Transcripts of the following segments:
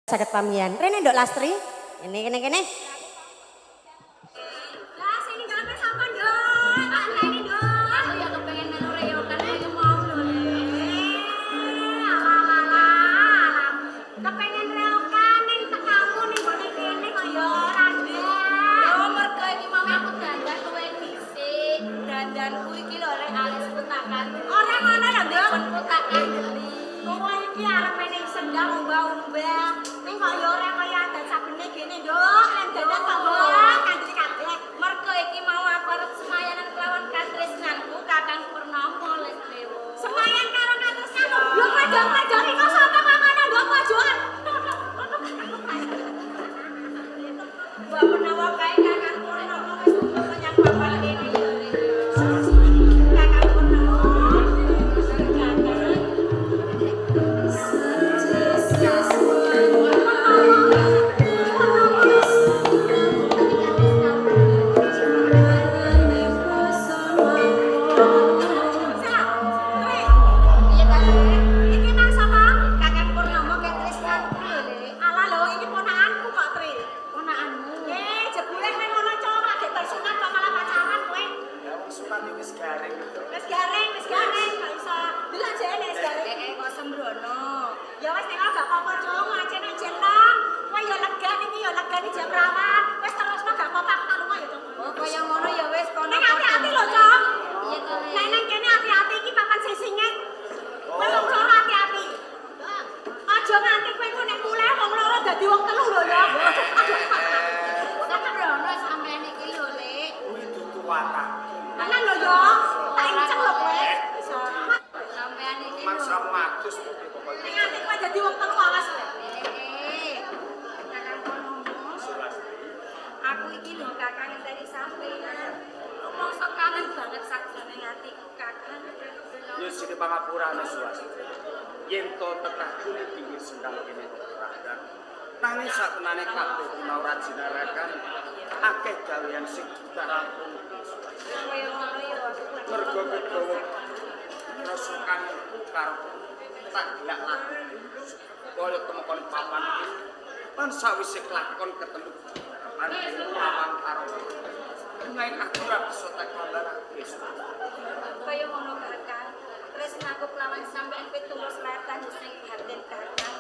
Saged pamian. Rene Nduk Lastri. Kene kene kene. Lah sing ninggalke sapa, Nduk? Tak enteni, Nduk. Aku ya kepengen melu reyokan kaya mau lho, Le. Alah. Kepengen reokan ning tekamu ning gone kene kok ya ora ndek. Yo mergo iki mau aku dandan luwe dhisik. Dandanku iki lho rek alisku tak kandeli. Ora ngono lho, Nduk. Konku tak kandeli. Kowe iki arep ning sendang umbah-umbah. Ning kok ya ora kaya adat sabene gene, Nduk. Nek dandan kok mbok kandeli kabeh. Mergo iki mau aku arep semayanan kelawan katresnanku Kakang Purnomo Les Dewo. Semayan karo katresnanmu. Lho padang-padang iku sapa kok ngono, Nduk pojokan. Mbok menawa kae Kakang Purnomo wis tunggu menyang papan kene ya, Rek. Kakang Purnomo. Kakang. Iya ta? Iki nang sapa? Kakang Purnomo katresnanku lho, Le. Alah lho iki ponakanku kok, Tri. Ponakanmu. Eh, jebule kowe ngono cowok lagi bersunat kok malah pacaran kowe. Ya wong sunat iki wis garing gitu. Wis garing kok iso. Delok jek nek wis garing. Eh, kok sembrono. Ya wis nek gak apa-apa cowok ngacen aja nom. Kowe ya lega niki ya lega iki jam rawan. Wis terusno gak apa-apa aku tak lunga ya, Cok. Oh, kaya ngono ya wis kono. Ning ati-ati lho, Cok. Iya to, Le. Nek nang kene ati-ati iki papan sing singet. Kowe wong loro ati-ati. Aja nganti kowe engko nek mulai wong loro dadi wong telu lho ya. Aduh. Sembrono sampean iki lho, Le. Kuwi dudu watak. Tenan lho ya. Tak inceng lho kowe. Iso. Sampean iki lho. Maksa matus pokoke. Nek nganti kowe dadi wong telu awas kowe. Eh, Kakang Purnomo. Aku iki lho Kakang ngenteni sampean. Mongso kangen banget sakjroning atiku, Kakang. Ya sini pangapurane Sulastri. Yen to tekahku ning pinggir sendang kene kok. Nanging satenane kabeh mau rajinarakan akeh gawean sing tak rampung. Kaya ngono ya aku Mergo kegawa rasa kangenku karo tak gelak laku kaya temekon papan iki. Lan sawise kelakon ketemu papan papan karo nanging aku ora bisa tak gambarake. Kaya ngono Kakang. Tresnaku kelawan sampean kuwi tulus lahir tandus ning batin Kakang.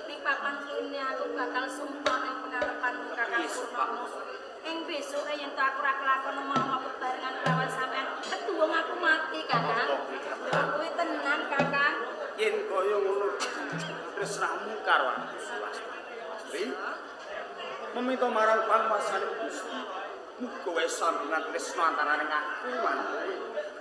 Ning papan kene aku bakal sumpah ning pengarepanmu Kakang Iya, sumpah. Purnomo. Ing besuke yen to aku ora kelakon omah-omah bebarengan kelawan sampean, keduwung aku mati Kakang. Lho kuwi tenan Kakang. Yen kaya ngono tresnamu karo aku Sulastri. Meminta marang panguwasane Gusti, muga wae sambungan tresna antarane aku lan kowe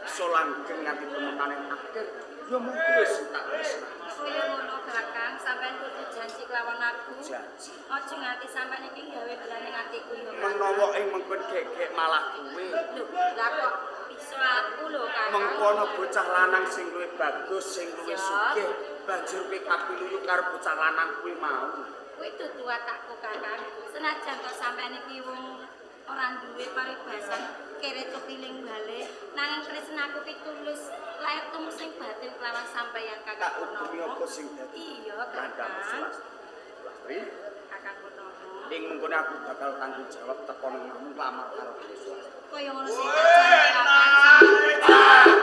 iso langgeng nganti temekane akhir. Ya mung kowe sing tak tresnani. Kaya ngono Kakang, sampean kudu janji kelawan aku. Janji. Aja nganti sampean iki gawe belane atiku ya. Kakang. Menawa ing mengkon gegek malah kowe. Lho, lah kok bisa aku lho Kakang. Mengkono bocah lanang sing luwih bagus, sing luwih Ya. sugih, banjur kowe kapiluyu karo bocah lanang kuwi mau. Kuwi dudu watakku Kakang. Senajan to sampean iki wong ora duwe paribasan kere cepiling bale, nanging tresnaku ki tulus lahir tumus ing batin kelawan sampeyan Kakang Tak ubengi Purnomo. apa sing dadi Iya, kandhamu Kakang. Sulastri. Kakang Purnomo. Ing mengkono aku bakal tanggung jawab teko nang omahmu lamar karo kowe Sulastri. Kaya ngono sing tak janji, Kakang.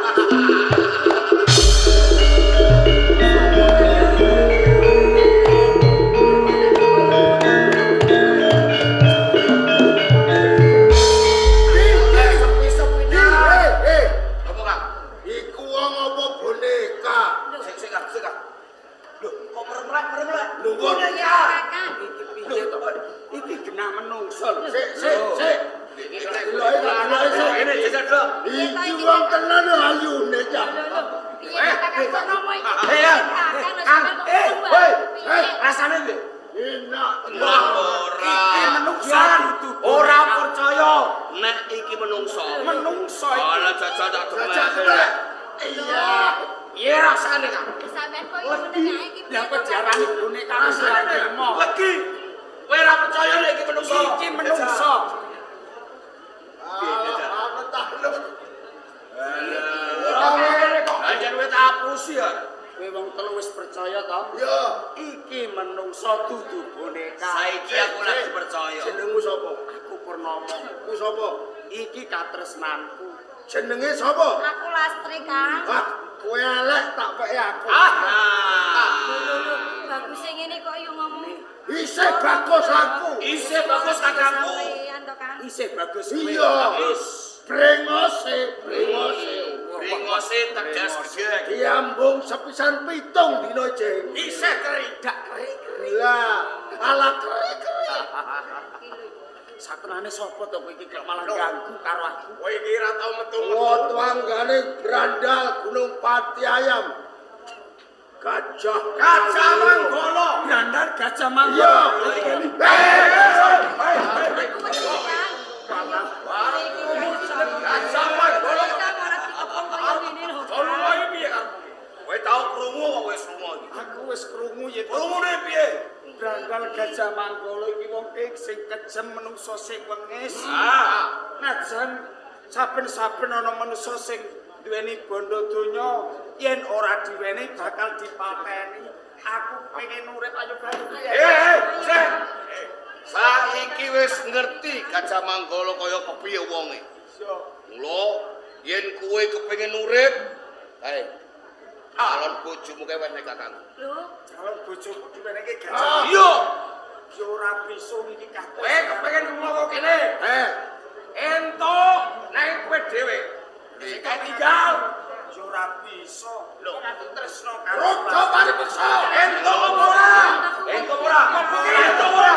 Sepi-sepi. Apa, Kang? Iku wong apa boneka? Sik sik Kang, sik Kang. Lho, kok merem-merem? Lho, kok Iya, Kakang. Iki piye to? Iki genah menungso lho. Sik, sik, sik. Deloke, deloke, sik. Ini jajal delok. Iki wong tenan ayune cah. Lho, lho. Piye Kakang Purnomo iki? Eh, ya. Kakang lho Kang, sampean kok eh, ngomong, woi, Piye? rasane piye? Enak. Wah, ora. Iki menungso dudu Ora percaya nek iki menungso. Menungso iki. Alah jajal tak demek. Jajal demek. Iya. Piye rasane, Kang? Sampean kok iso menengake iki piye Lah to, kok diarani boneka Rasane trimo. Legi. Kowe ora percaya nek iki menungso. Iki menungso. Alah, aku tak lho. Ora ngene kok. Anjen wis tak apusi ya. Kowe wong telu wis percaya to? Ya. Iki menungso dudu Boneka. Saiki aku lagi percaya. Jenengmu sapa? Aku Purnomo. Ku sapa? Iki katresnanku. Jenenge sapa? Aku Lastri, Kang. Ah, kowe elek tak peke aku. Ah. Lho lho, bagus sing ngene kok yo ngomong. Isih bagus aku. Isih bagus kakangku. Sampeyan to, Kang. Isih bagus kowe. Iya. Bagus. Brengose, brengose. Bringose tegas gede. Diambung sepisan 7 dina jeng. Isih keri. Dak keri-keri. Lah, ala keri-keri. Iki lho. Satenane sapa to kowe iki kok malah ganggu karo aku. Kowe iki ora tau metu-metu. Wa tanggane brandal Gunung Pati Ayam. Gajah Gajah Manggala. Brandal Gajah Iya. Manggala. Aku wedi, Kang. Ayo, kowe iki Gajah Manggala. Kita malah dikepung kaya ngene lho. Lunga iki piye karepmu? Kowe tau krungu kok wis lunga iki. Aku wis krungu yen Krungune piye? Brandal Gajah Manggala iki wong sing kejem menungso sing wengis. Ah. Najan saben-saben ana manusa sing duweni bondo donya, yen ora diweni bakal dipateni. Aku pengen urip ayo bantu. Sik. Saiki wis ngerti Gajah Manggala kaya kepiye wonge. Mula yen kowe kepengin urip, kae calon bojomu kae wis nek kakangku. Lho, Calon bojoku diwenehke Gajah. Iya. Ya ora bisa iki kabeh. Kowe kepengin lunga kok kene. Eh, Entuk nang kowe dhewe. Sing tinggal. Ya ora bisa. Lho, aku tresno karo Rojo paripeksa. Entuk apa ora? Entuk ora? Entuk ora?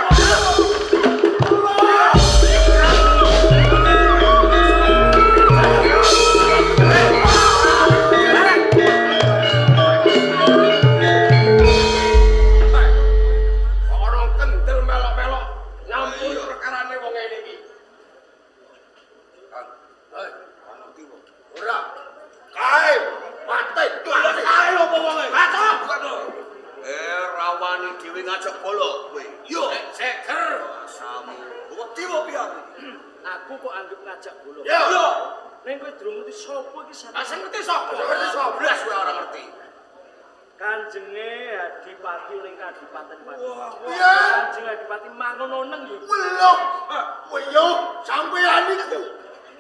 Orang kendel melok-melok nyampur perkarane wong ngene iki. Eh, ora. Kae, mati. Kae opo wonge? Kacau. Rawani dhewe ngajak bolo kowe. Yo, seger. Samu. Wedi opo piye aku? Aku kok anggap ngajak bolo. Yo. Yo, Ning kowe durung ngerti sapa iki lah sing ngerti sapa? Sing ngerti sapa? Blas kowe ora ngerti. Kanjenge Adipati ning Kadipaten Pati. Iya. Kanjeng Adipati mangun oneng yo. Weluh. Weluh sampeyan iku.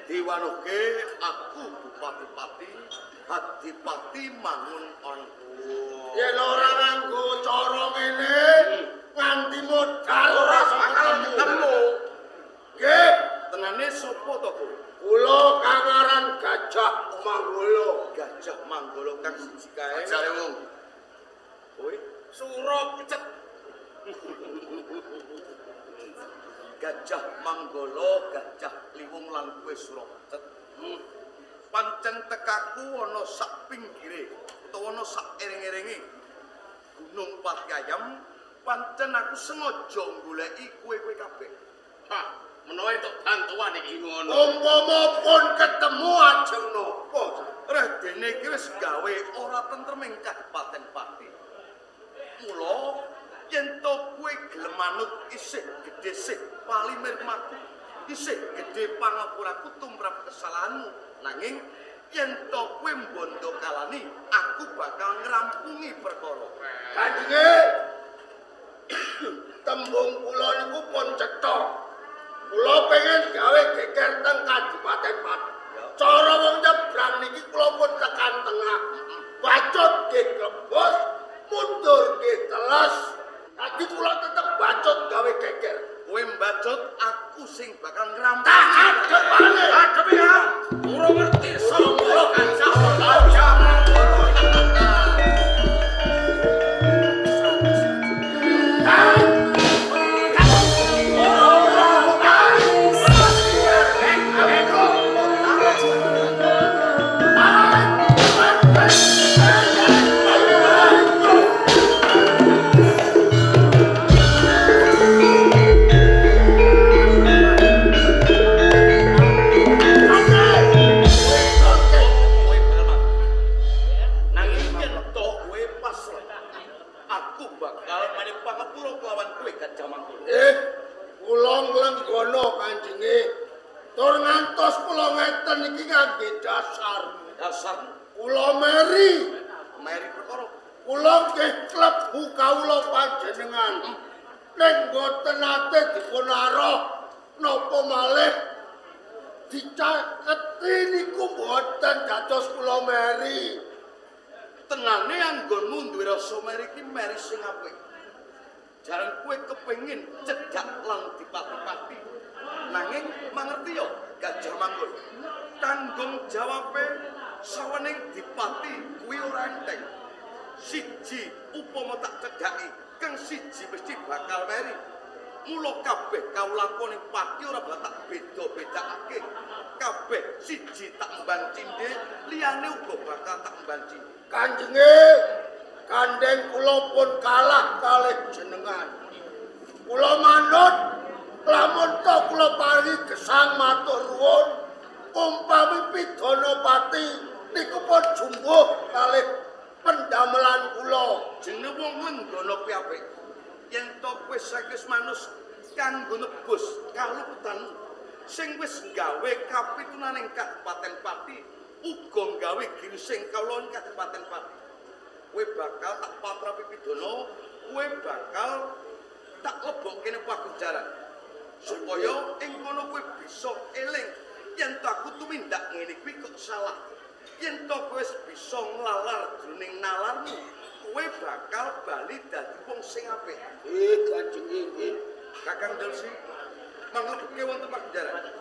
Diwanuhke aku Bupati Pati, Adipati mangun on. Yen ora nganggo cara ngene nganti modal Ora bakal ketemu. Nggih, Tenane sapa to kowe? kula kang aran Gajah Manggala. Gajah Manggala kang siji kae. Jare wong. Kowe Sura pucet. Gajah Manggala, Gajah Liwung lan kowe Sura Pucet. Pancen tekaku ana sak pinggire utawa ana sak ering-eringe Gunung Pati Ayam, pancen aku sengaja goleki kowe-kowe kabeh. Hah, menawa entuk bantuan iki ngono. Umpama pun ketemu ajeng napa? Radene iki wis gawe ora tentrem ing Kadipaten Pati. Mula yen to kowe gelem manut isih gedhe sih palimirmaku, isih gedhe pangapuraku tumrap kesalahanmu. Nanging yen to kowe mbondo kalani, aku bakal ngrampungi perkara. Kanjenge tembung kula niku pun cetha. Kula pengen gawe geger teng Kadipaten Pati. Cara wong nyebrang niki kula pun tekan tengah. Bacut nggih klebos, mundur nggih teles. Dadi kula tetep bacut gawe geger. Kowe mbacut, aku sing bakal ngrampungi. Tak adep maneh. Adep ya. Ora ngerti sapa Gajah Gajah Manggala. Kowe bakal mati. Nanging yen to kowe pasrah, aku bakal mani pangapura kelawan kowe Gajah Manggala. Kula nglenggono kanjenge. Tur ngantos kula ngeten iki ngangge dasar. Dasar Kula meri, meri perkara. kula nggih klebu kawula panjenengan. Ning mboten nate dipun aroh napa malih dicaketi niku mboten dados kula meri. Tenane anggonmu duwe rasa meri iki meri sing apik. Jaran kowe kepengin cedhak lan dipati-pati. Nanging mangerti yo Gajah Manggolo. Tanggung jawabe sawening dipati kuwi ora enteng. Siji upama tak cedhaki, kang siji mesti bakal meri. Mula kabeh kawulaku ning pati ora bakal tak beda-bedakake. Kabeh siji tak emban cindhe, liyane uga bakal tak emban cindhe. Kanjenge gandeng kula pun kalah kalih jenengan. Kula manut lamun to kula paringi gesang matur nuwun umpami pidana pati niku pun jumbuh kalih pendamelan kula. Jenenge wong nggono kuwi apik. Yen to kowe saiki wis manus kanggo nebus kaluputanmu sing wis gawe kapitunaning Kabupaten Pati uga gawe girising kawula ing Kabupaten Pati. Kowe bakal tak patrapi pidana, kowe bakal tak lebokke ning pagujaran supaya ing kono kowe bisa eling yen to aku tumindak ngene kuwi kok salah. Yen to kowe wis bisa nglalar jroning nalarmu, kowe bakal bali dadi wong sing apik. Kanjeng nggih. Kakang Delsi manglebke wonten pagujaran.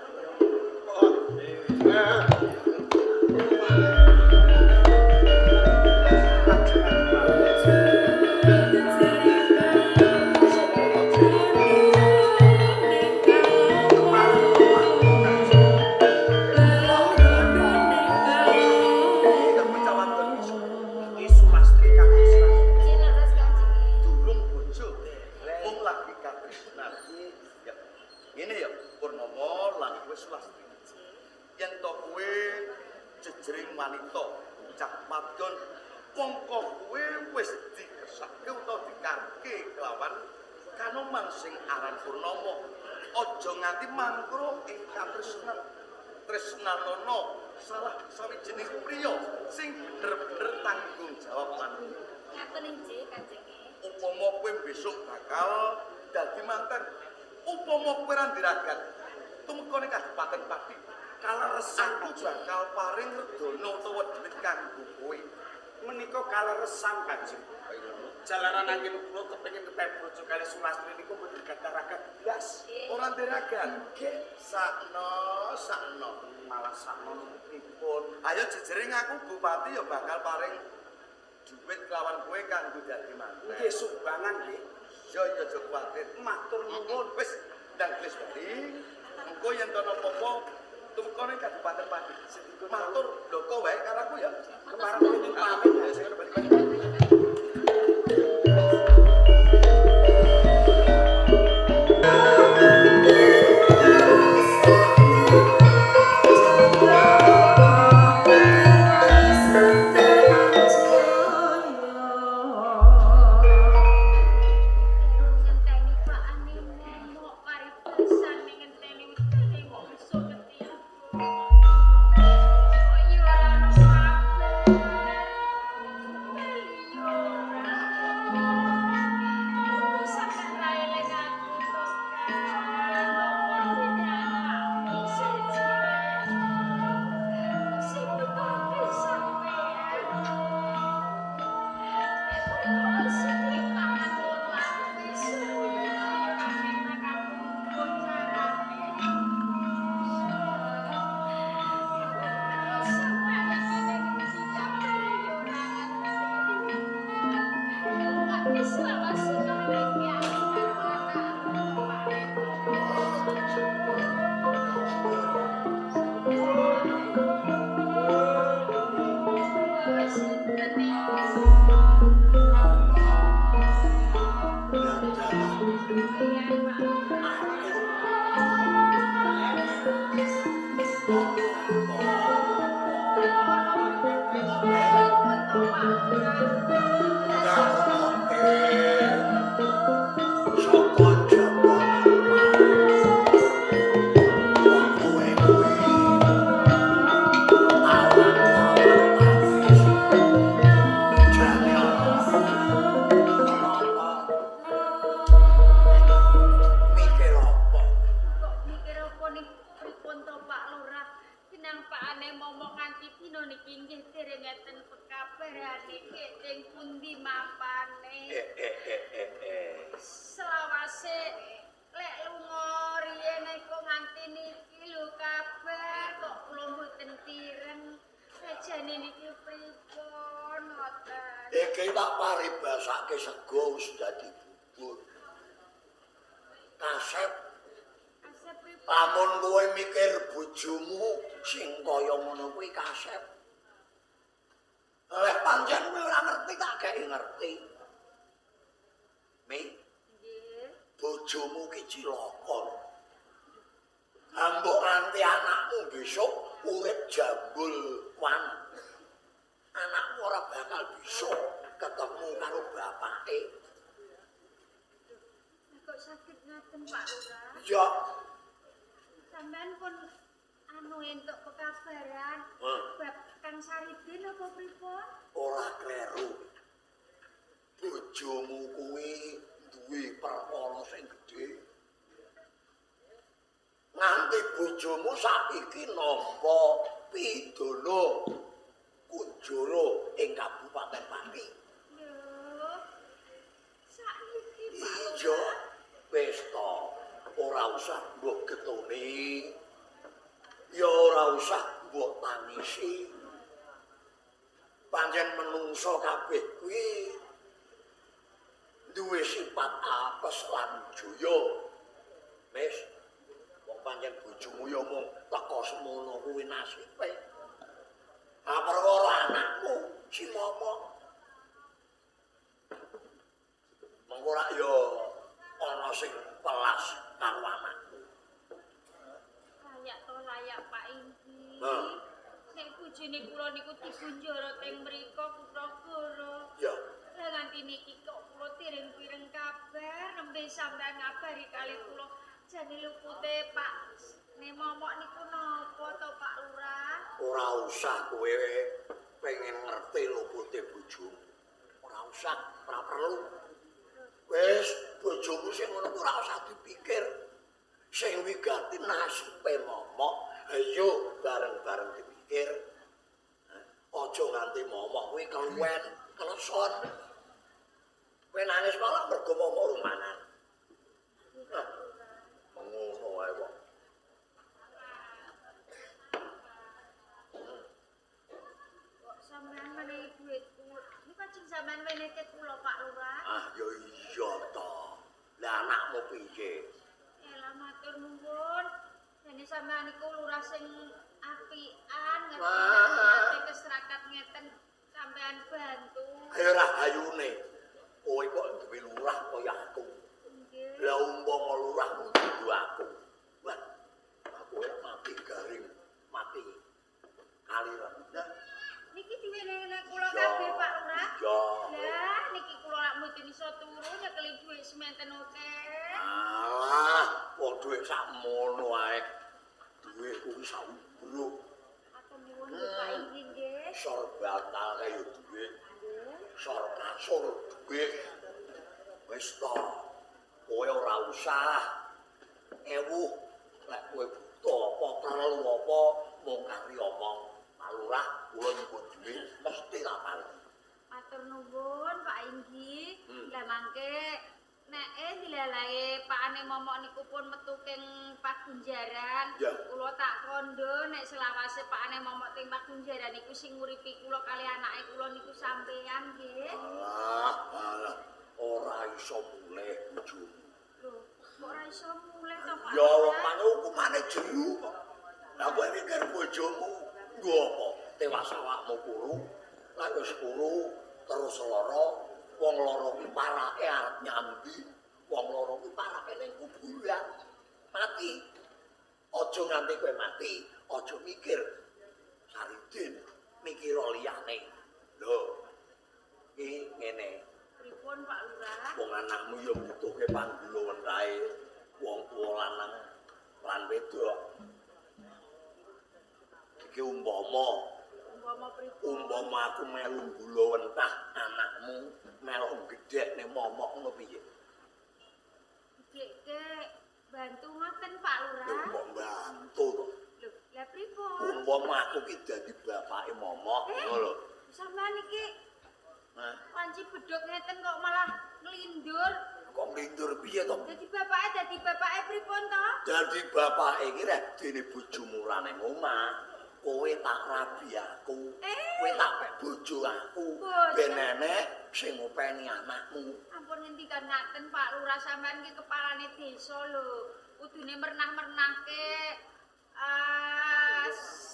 Sing aran Purnomo aja nganti mangkro ing katresnan. Tresnanono salah sawijining priya sing bener-bener tanggung jawab lan ngaten inggih kanjenge. Upama kowe besok bakal dadi manten, upama kowe ra ndiragat tumeka ning Kabupaten Pati, Kaleresan aku bakal paring redana utawa dhuwit kanggo kowe. Menika kaleresan Kanjeng. Jalaran angin kula kepengin ketemu bojo kalih Sulastri niku mboten gadah ragat blas. Ora ndiragat. Nggih, Sakno, sakno. Malah sakno niku pripun? Ayo jejering aku bupati ya bakal paring dhuwit kelawan kowe kanggo dadi manten. Nggih sumbangan nggih. Yo yo aja kuwatir. Matur nuwun. Wis ndang wis bali. Engko yen to napa-apa tumeka ning Kabupaten Pati. Matur bloko wae karo aku ya. Kepareng nyuwun pamit. Ya sing bali-bali. Ngenteni Pak Ane momok paribasan ngenteni udane kok besok ketiga. Kok ya ora ono kabar. Bali yo ora. Kok sampean ra eling aku to, Kang? Apa dene anakmu siji? Sing nutupi sampean. Thank sik lek lunga riyen iku nganti niki lho kabar kok kula mboten tireng. Sajane niki pripun ngoten? Iki tak paribasake sego wis dadi bubur. Kasep. Kasep pripun? Lamun kowe mikir bojomu sing kaya ngono kuwi kasep. Lek pancen kowe ora ngerti tak kei ngerti. Mi. Nggih. Bojomu ki cilaka. Ambok nganti anakmu besok urip jambul wan. Anakmu ora bakal bisa ketemu karo bapake. Kok saged ngaten Pak Lurah? Ya. Sampeyan pun anu entuk pekabaran bab Kang Saridin apa pripun? Ora kleru. Bojomu kuwi duwe perkara sing gedhe. Nganti bojomu saiki nampa pidana kunjara ing Kabupaten Pati. Lho. Saiki Pak. Iya, wis to. Ora usah mbok getuni. Ya ora usah mbok tangisi. Pancen menungso kabeh kuwi duwe sifat apes lan jaya. Wis, wong pancen bojomu ya mung teka semono kuwi nasibe. Ha perkara anakmu si momong. Mengko rak ya ana sing pelas karo anakmu. Layak to layak Pak Inggi. Hah. Nek bojone kula niku digunjara teng mriku kutha Goro. Ya. Lah nganti niki kok kula tireng-pireng kabar nembe sampean ngabari kalih kula jane lupute Pak ne momok niku napa to Pak Lurah? Ora usah kowe pengen ngerti lupute bojomu. Ora usah, ora perlu. Wis, bojomu sing ngono ku ora usah dipikir. Sing wigati nasibe momok, ayo bareng-bareng dipikir. Aja nganti momok kuwi keluwen, keleson. Kowe nangis malah mergo momok rumanan. Ngono wae kok. Kok sampean menehi dhuwit kula? Niku ajeng sampean wenehke kula Pak Lurah. Ah, ya iya to. Lah anakmu piye? Elah matur nuwun. Jane sampean niku lurah sing apian ngerti Wah. ati keserakat ngeten sampean bantu. Ayo rahayune. Kowe kok duwe lurah kaya aku. Nggih. Lah umpama lurahmu dudu aku. Wah, aku mati garing, mati kaliran. Nah, Niki diwenehne kula kabeh Pak Lurah. Ya. Lah niki kula lak mboten iso turu nyekeli dhuwit sementen akeh. Alah, wong dhuwit sakmono ae. Dhuwit kuwi saumbruk. Matur nuwun lho Pak Inggi nggih. Sor bantal kaya dhuwit. Sor kasur dhuwit. Wis to. Kowe ora usah ewuh lek kowe butuh apa perlu apa mung kari omong. Pak Lurah kula nyuwun dhuwit mesti tak paringi. Matur nuwun Pak Inggi. Lah mangke nek dilalae pakane momok niku pun metu king pagunjaran. Ya. Kula tak kandha nek selawase pakane momok teng pagunjaran niku sing nguripi kula kali anake kula niku sampean nggih. Alah, alah, ora iso mulih bojomu. Lho, kok ora iso mulih to Pak? Ya wong maneh hukumane jeru kok. Lah kowe mikir bojomu nggo apa? Tewas awakmu kuru, lek wis kuru terus lara, wong lara kuwi parake arep nyambi, wong lara kuwi parake ning kuburan. Mati. Aja nganti kowe mati, aja mikir Saridin, mikir liyane. Lho. Iki ngene. Pripun Pak Lurah? Wong anakmu ya butuhke panggula wentahe wong tuwa lanang lan wedok. Iki umpama Umpama pripun? umpama aku melu gula wentah anakmu melok gedhekne momok ngono piye? Gedhekke bantu ngoten Pak Lurah. Lho kok bantu to? Lho, lah pripun? Umpama aku ki dadi bapake momok ngono lho. Sampeyan iki Hah? panci bedhog ngeten kok malah nglindur. Kok Kok nglindur piye to? Dadi bapake pripun to? Dadi bapake iki rek dene bojomu ora nang omah. Kowe tak rabi aku. Kowe tak pek bojo aku. Ben nenek sing ngopeni anakmu. Ampun ngendikan ngaten Pak Lurah, sampean iki kepalane desa lho. Kudune mernah-mernahke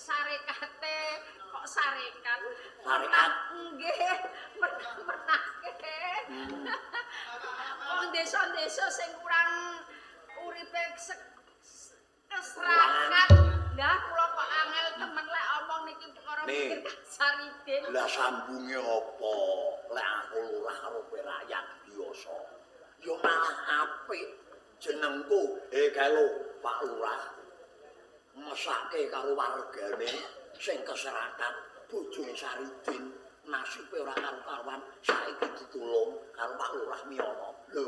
sarekate kok sarekat. Sarekat? Nggih, mernah-mernahke. Wong desa-desa sing kurang uripe keserakat. Lah kula kok angel temen lek omong niki perkara mikir Saridin. Lah sambunge apa? Lek aku lurah karo kowe rakyat biasa. Ya malah apik jenengku. Kae lho Pak Lurah. Mesake karo wargane sing keserakat bojone Saridin nasibe ora karu-karuan saiki ditulung karo Pak Lurah Miyono. Lho,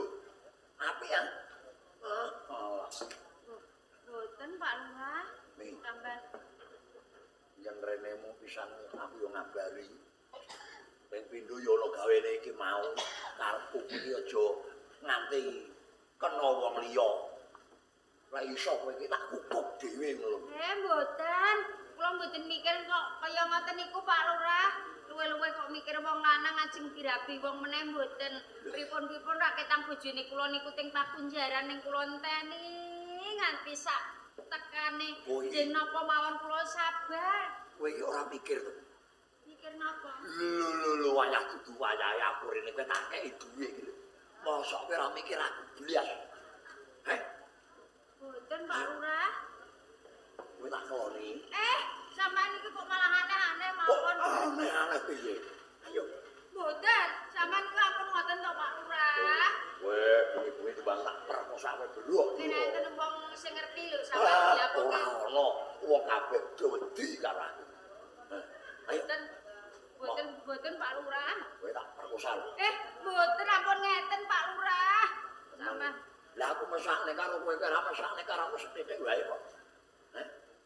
apik ya? Heeh. Mboten Pak Lurah. Sampeyan yen renemu pisan aku yo ngabari. Ping pindho yo ana gawene iki mau karepku iki aja nganti kena wong liya. Lah iso kowe iki tak kukup dhewe ngono. Mboten. Kula mboten mikir kok kaya ngoten niku Pak Lurah. Luwe-luwe kok mikir wong lanang ajeng dirabi wong meneh mboten. Pripun-pripun raketang bojone kula niku teng pakunjaran ning kula enteni nganti sak tekane njen napa mawon kula sabar. Kowe iki ora mikir to? Mikir napa? Lho lho lho wayah dudu wayahe aku rene kowe tak kei dhuwit iki lho. Mosok kowe ora mikir aku blas. Heh? Mboten Pak Lurah. Kowe tak keloni. Sampeyan iki kok malah aneh-aneh mawon. Aneh-aneh piye? Ayo. Mboten, sampeyan ku ampun ngoten to Pak Lurah. Kowe bengi-bengi timbang tak perkosa kowe belok. Nek enten wong sing ngerti lho sampeyan diapoke. Ora ono, wong kabeh do wedi karo aku. Ayo. Mboten, mboten Pak Lurah. Kowe tak perkosa lho. Mboten ampun ngeten Pak Lurah. Sampeyan. Lah aku mesakne karo kowe, kowe ora mesakne karo aku sethithik wae kok.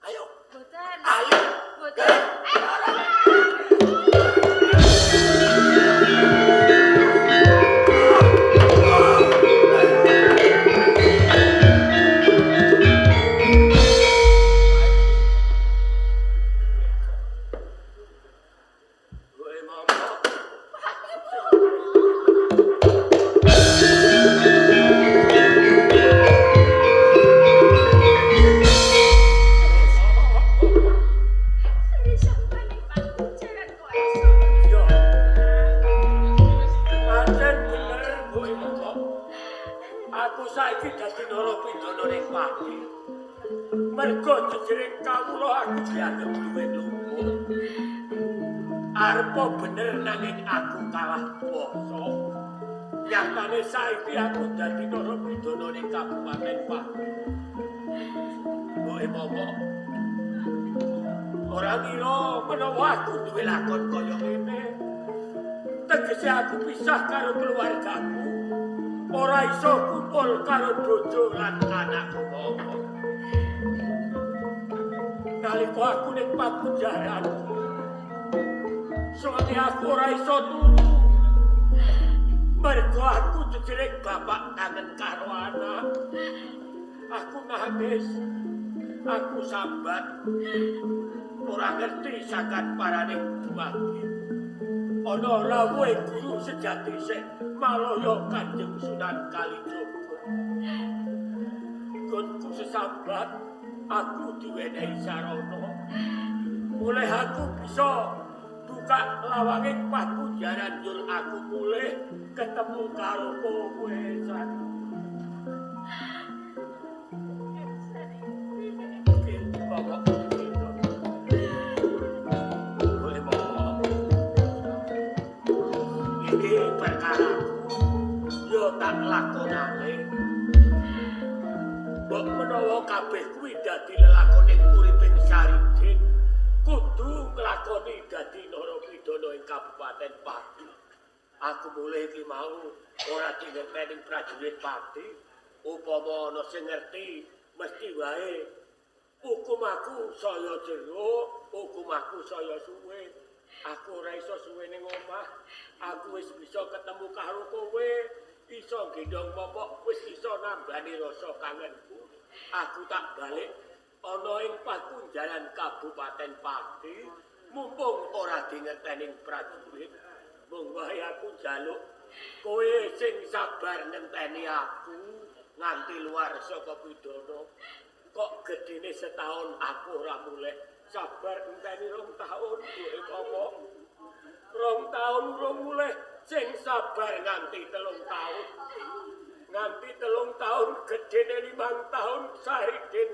Ayo. Mboten. Ayo. Mboten. Nyatane saiki aku dadi narapidana ning Kabupaten Pati. Mboke momok. Ora ngira menawa aku duwe lakon kaya ngene. Tegese aku pisah karo keluargaku. Ora iso kumpul karo bojo lan anakku momok. Nalika aku ning pakunjaran, soalnya aku ora iso turu. Mergo aku jejereng bapak kangen karo anak. Aku nangis. Aku sambat. Ora ngerti sakan parane dumadi. Ana rawuhe guru sejati sing malaya Kanjeng Sunan Kalijaga. Nggonku sesambat, aku diwenehi sarana. Mulih aku bisa buka lawange pakunjaran njur aku mulih ketemu karo kowe Sari. Iki perkaraku yo tak lakonane. Mbok menawa kabeh kuwi dadi lelakone uriping Saridin, kudu nglakoni dadi narapidana ing Kabupaten Pati. Aku mulih iki mau ora dingerteni prajurit Pati. Upama ana sing ngerti mesti wae hukum aku saya jero, hukum aku saya suwe. Aku ora iso suwe ning omah. Aku wis bisa ketemu karo kowe. Iso gendong momok wis iso nambani rasa kangenku. Aku tak balik ana ing pakunjaran Kabupaten Pati, mumpung ora dingerteni prajurit. Mung wae aku njaluk kowe sing sabar ngenteni aku nganti luar saka pidana. Kok gedene setahun aku ora mulih. Sabar ngenteni 2 tahun duwe momok. 2 tahun urung mulih, sing sabar nganti 3 tahun. Nganti 3 tahun gedene 5 tahun Saridin